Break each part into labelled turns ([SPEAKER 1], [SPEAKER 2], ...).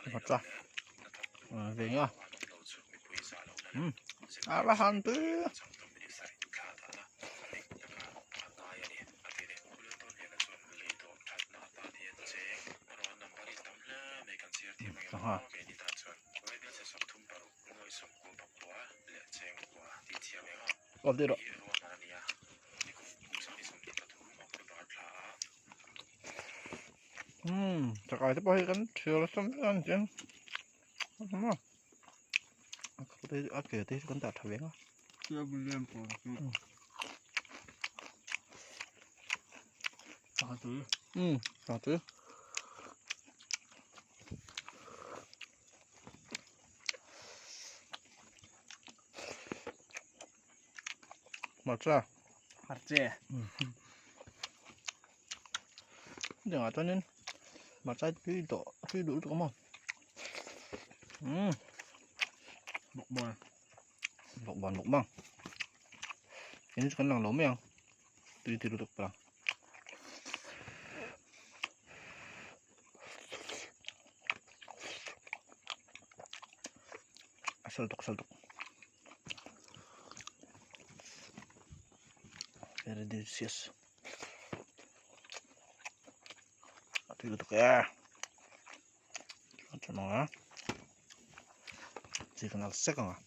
[SPEAKER 1] Hmarcha ve nga a va han tui sangha. Aw tih rawh. Umm chakai te pawh hi kan thial a sam vek a ni chiang a ke te hi chu kan dah tha ve ang a. Umm sangha tui. Hmarcha.
[SPEAKER 2] Hmarcha.
[SPEAKER 1] Hetiangah chuanin hmarcha hi tui tawh tui duh lutuk a maw. Umm.
[SPEAKER 2] Bawkbawn.
[SPEAKER 1] Bawkbawn bawkbang. Keini chu kan lang lo mai ang. Tui ti lutuk palh ang. A sal tuk a sal tuk very delicious a tui lutuk e a tha ang a chi kan al sek ang a.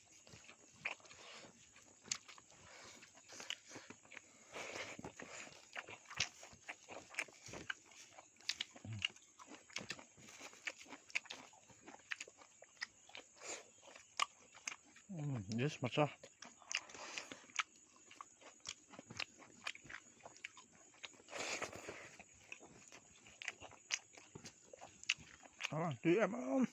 [SPEAKER 1] Yes, matcha. Ah, tui em em.